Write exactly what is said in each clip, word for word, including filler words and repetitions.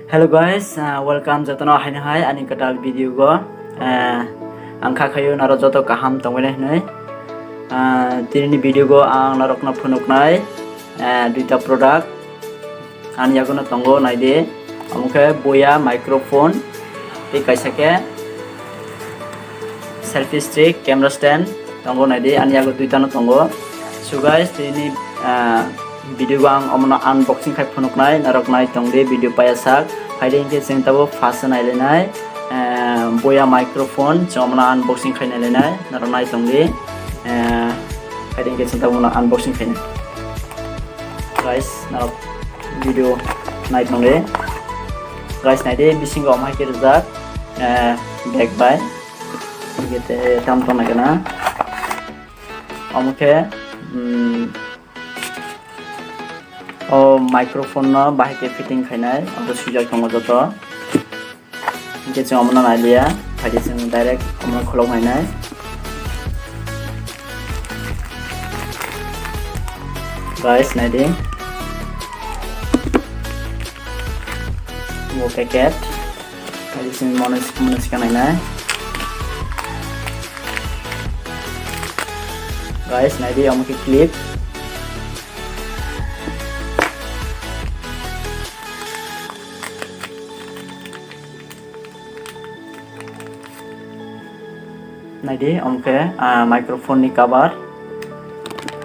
Hello guys, uh, welcome jotono haino hai ani kwtal video go. Uh, ang kha khayo naro joto kaham tongwi nai hinwi. Uh, tini video go ang norokno phunuknai, uh, duita product ani yagono tongo naidi. Omo khe boya microphone tei kaisa khe selfie stick, camera stand tongo naidi, ani yago duitano tongo. So guys, tini, ah, video go ang omono unboxing khai phunuknai, norok nai tongdi video paya sak. Phaidi hinkhe chwng tabo first nailainai, ah, boya microphone, chwng omono unboxing khai nailainai, norok nai tongdi. Ah, phaidi hinkhe chwng tabo omono unboxing khainai. Guys, norok video nai tongdi. Guys, naidi bisingo omo hai khe rijak, ah, bag bai. Hinkhe tei tam tong nai gana. Omo khe, mm, o microphone no bahai khe fitting khainai, abo swijak tongo joto. Hinkhe chwng omono nailiya, phaidi chwng direct omono kholok nainai. Guys, naidi. Bo packet. Tei chini mono, mono swkang nainai. Guys, naidi omo khe clip. Naidi, omo khe, ah, microphone ni cover.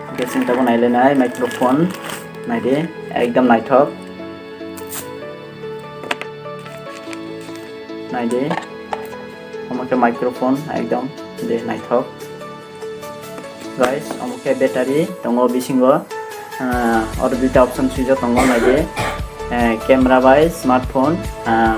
Hwnkhe chwng tabuk nailainai microphone. Naidi, ekdom naithok. Naidi, omo khe microphone ekdom de naithok. Guys, omo khe battery tongo bisingo. Ah, oro duita option swijak tongo, naidi. Eh, camera bai smartphone, ah,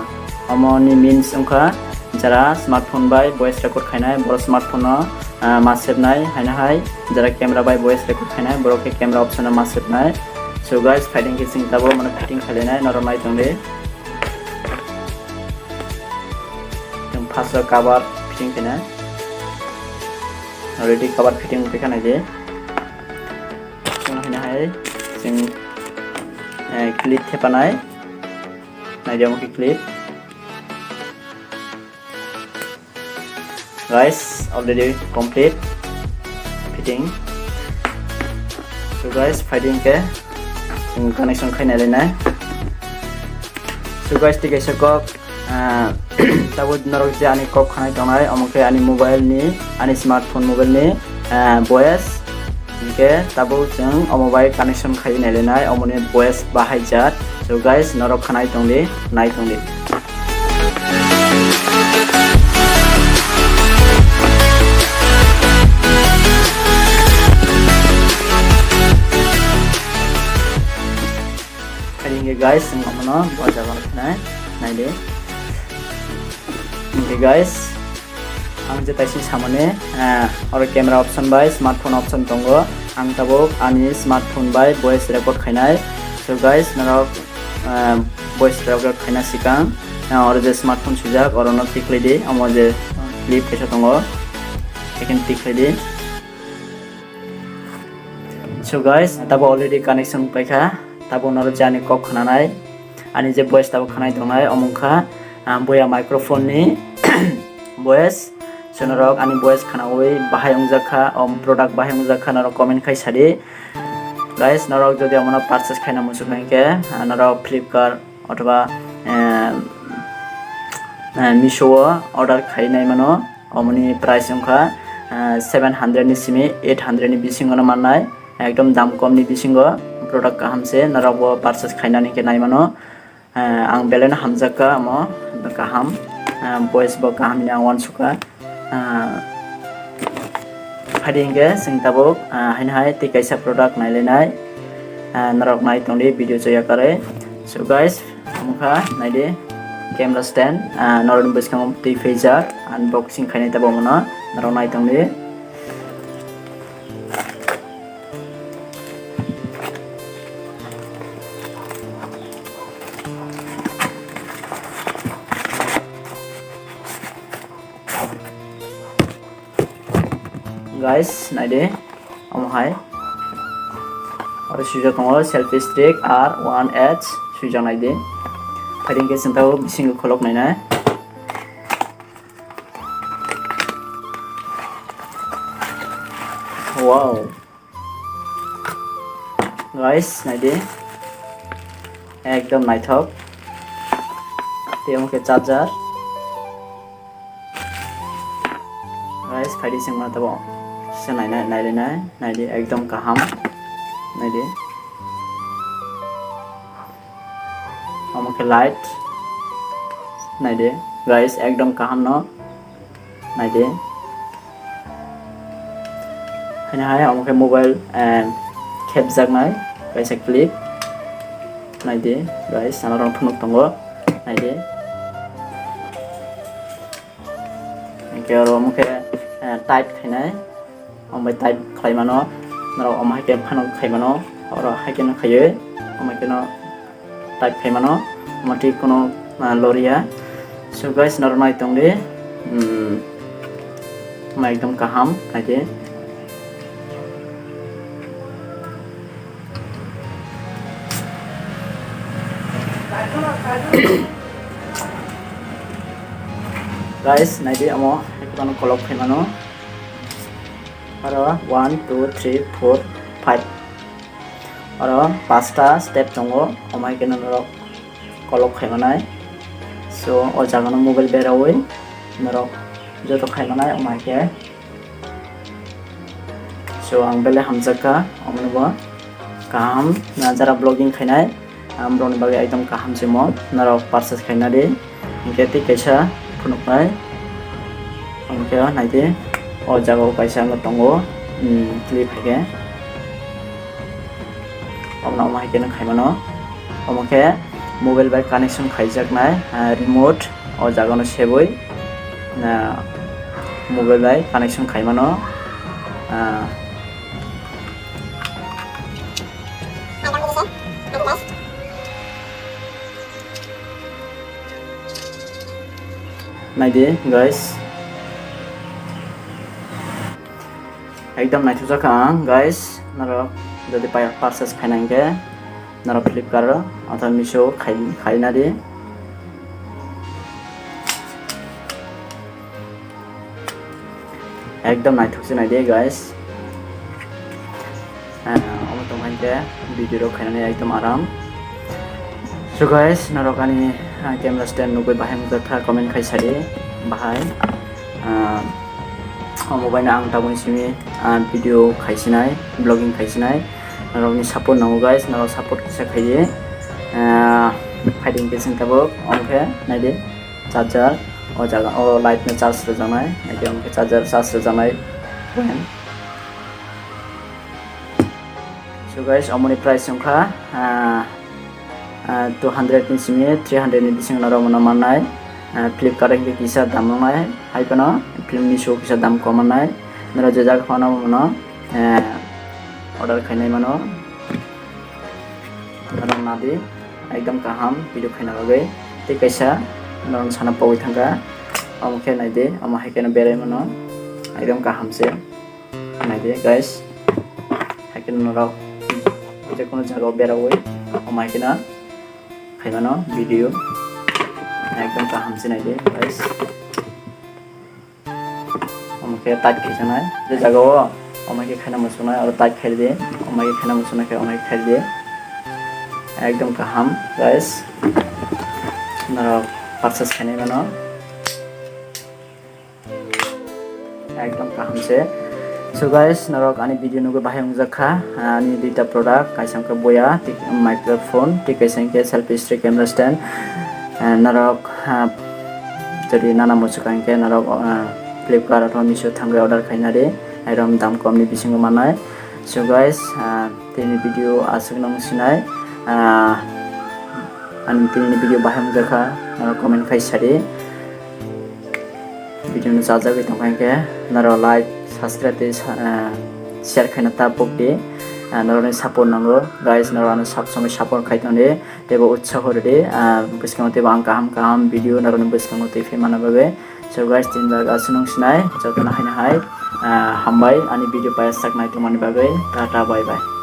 omo ni means wngkha jara smartphone bai voice record khainai, boro smartphone no, ah, ma sebnai, haino hai jara camera bai voice record khainai, borok khe camera option no ma sebnai. So guys, phaidi hinkhe chwng tabuk mano fitting khailainai, norok nai tongdi. Chwng first o cover fitting khainai. Already cover fitting wngwi kha naidi. Chwng haino hai chwng, eh, clip thepanai. Naidi omo khe clip. Guys, already complete fitting. So guys, phaidi hinkhe chwng connection khai nailainai. So guys, tei kaisa kok, ah, tabuk norok je ani kok khanai tongnai, omo khe ani mobile ni, ani smartphone mobile ni, ah, voice. Hinkhe tabuk chwng omo bai connection khai nailainai, omoni voice bahaijak. So guys, norok khanai tongdi, nai tongdi. Phaidi hinkhe guys, chwng omono bo jaga no khanai, naidi. Hinkhe guys, ang je taising samani, ah, oro camera option bai smartphone option tongo. Ang tabuk ani smartphone bai voice record khainai. So guys, norok, ah, voice record khaina swkang, ah, oro je smartphone swijak, oro no tick khlai di. Omo je clip kaisa tongo, ekheno tick khlai di. So guys, tabuk already connection paikha, tabuk norok je ani kok khnanai, ani je voice tabuk khanai tongnai, omo wngkha, ah, boya microphone ni voice. So norok ani voice khnaui bahai wngjak kha, o product bahai wngjak kha, norok comment khai sadi. Guys, norok jodi omono purchase khaina muchuk nai khe, ah, norok Flipkart othoba, eh, eh, Meesho o order khainai mano. Omoni price wngkha, ah, seven hundred ni simi eight hundred ni bisingo no mannai, ekdom dam kom ni bisingo product kaham se norok bo purchase khainani khe nai mano. Ah, ang belai no hamjak kha omo kaham, ah, voice bo kaham hinwi ang uansukha. Ah, phaidi hinkhe chwng tabuk, ah, haino hai tei kaisa product nailainai, ah, norok nai tongdi video chaya karwi. So guys, omo kha naidi camera stand, ah, norokni bwskango twi phaijak, unboxing khainai tabuk omono norok nai tongdi. Guys, naidi, omo hai. Oro swijak tongo selfie stick R one H swijak naidi. Phaidi hwnkhe chwng tabuk bisingo kholok nainai. Wow. Guys, naidi. Ekdom naithok. Tei omo khe charger. Guys, phaidi chwng mano tabuk. Kisa nainai, nailainai. Naidi, ekdom kaham. Naidi. Omo khe light. Naidi, guys, ekdom kaham no. Naidi. Haino hai, omo khe mobile, eh, khepjaknai kaisa clip. Naidi, guys, sana rok phunuk tongo. Naidi. Hwnkhe oro omo khe, eh, type khainai. Omo bai type khlai mano. Norok omo hai khe phano khai mano. Oro hai khe no khaiwi. Omo hai khe no type khai mano, omo twi kuno, ah, loriya. So guys, norok nai tongdi, hmm, ma ekdom kaham, naidi. Guys, naidi, omo ekdom kolok khai mano. Aro one, two, three, four, five. Oro pasta step tongo, omo hai khe norok kolok khai manai. So, o jaga no mobile beraui norok joto khai manai, omo hai khe. So, ang belai hamjak kha, omo no bo kaham, na jara vlogging khainai, ang borok ni bagwi ekdom kaham se mo, norok purchase khaina di. Hwnkhe tei kaisa phunuknai. Hwnkhe naidi, o jaga o kaisa wngwi tongo, hmm, clip hai khe. Omo no omo hai khe nw khai mano. Omo khe mobile bai connection khaijaknai, ah, remote o jaga no sebwi, ah, mobile bai connection khai mano. Ah, Naidi, guys. Ekdom naithokjak ang, guys. Norok jodi pai-, purchase khaina hwnkhe norok Flipkart o, othoba Meesho khai, khaina di. Ekdom naithok se naidi, guys. Ah, omo tong hai khe video rok khainani ekdom aram. So guys, norok ani, ah, camera stand nugwi bahai wngjakha, comment khai sadi bahai. Ah, omo baino ang tabukni simi, ah, video khaisinai, vlogging khaisinai. Norokni support nango guys, norok support kisa khaidi. Ah, phaidi hwnkhe chwng tabuk, omo khe naidi. Charger, o jaga o light no charge rwjaknai, naidi omo khe charger charge rwjaknai point. So guys, omoni price wngkha, ah, ah, two hundred ni simi three hundred ni bisingo norok mano mannai. Ah, Flipkart o hwnkhe kisa dam wngnai, hai phano Meesho kisa dam kom mannai. Norok je jaga phano mano, eh, order khainai mano. Norok nadi, ekdom kaham video khaina bagwi. Tei kaisa norok sana pogwi thangkha. Omo khe naidi, omo hai kheno berai mano. Ekdom kaham se. Naidi guys. Hai kheno norok je kono jaga o beraui, omo hai kheno khai mano video. Ekdom kaham se naidi guys. Omo khe tight khe sanai. Je jaga o omo khe khaina muchungnai, oro tight khe di. Omo khe khaina muchungnai khe omo khe khe di. Ekdom kaham, guys. Norok purchase khainai mano. Ekdom kaham se. So guys, norok ani video nugwi bahai wngjak kha. Ani duita product, kaisa wngkha boya, tik-, microphone, tei kaisa wngkha selfie stick, camera stand. Ah, norok, ah, jodi nana muchukha hwnkhe norok, ah, Flipkart athawa Meesho thangwi order khaina di, erom dam komni bisingo mannai. So guys, ah, tini video aswk nung sinai, ah, ani tini video bahai wngjakha, norok comment khai sadi. Video no chajagwi tongkha hwnkhe norok like, subscribe tei sa-, ah, share khaina ta pokdi. Ah, norokni support nango guys, norok ano sab somoi support khai tongdi. Teibo utsaho rwdi, ah, bwskango teibo ang kaham kaham video norokni bwskango twi phaimana bagwi. So guys, tini bagwi aswk nung sinai, jotono haino hai, ah, hambai ani video paiyasak nai tongmani bagwi. Tata, bye bye.